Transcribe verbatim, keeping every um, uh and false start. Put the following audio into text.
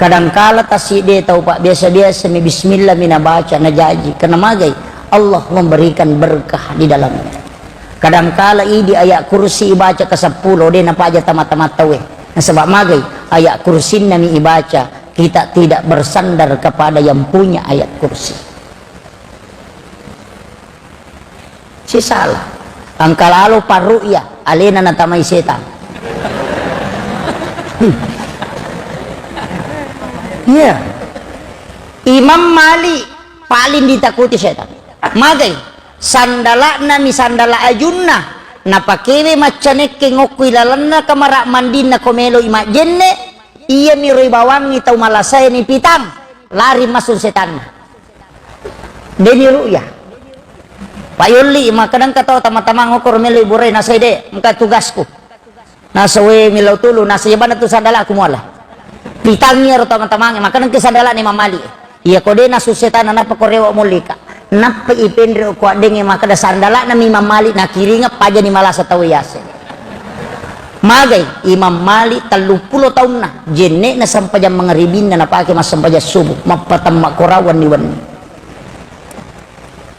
Kadangkala tasidde tau, Pak, biasa-biasa mi bismillah mi nabaca, najaji. Karena magai? Allah memberikan berkah di dalamnya. Kadangkala idi ayat kursi ibaca ke seppulo, de napaja tama-tama tauwe. Nasaba magai? Ayat kursinna mi ibaca, kita tidak bersandar kepada yang punya ayat kursi. Sisala. Engka lalo parru'ya, alena natamai setang. Iya. Imam Malik paling ditakuti setang. Magai? Sandala'na mi sandala ajunna, napakewe maccanekke ngokko ilalenna kamara mandinna ko meloi majjenne, iyami ro ibawangngi tau malasae nipitang, lari massu setanna. Deni ru'ya. Pak Yolli, makkeda engka tau tama-tamang okoro melo iburai, nasai de, engka tugasku. Nasa we millau tulu, nasa iya bana tu sandalaku muala. Pitangi ero tama-tamange, makkeda engka sandalana Imam Malik. Iya ko de nasu setanna, nappa ko rewa mullika. Nappa ipenre ko addenge makkeda sandalana mi Imam Malik, nakiringa pajani malasa tau yase. Magai? Imam Malik telluppulo taunna, jenne'na sempajang mangaribinna napake massempajang subuh, mappatemma korawang ni wenni.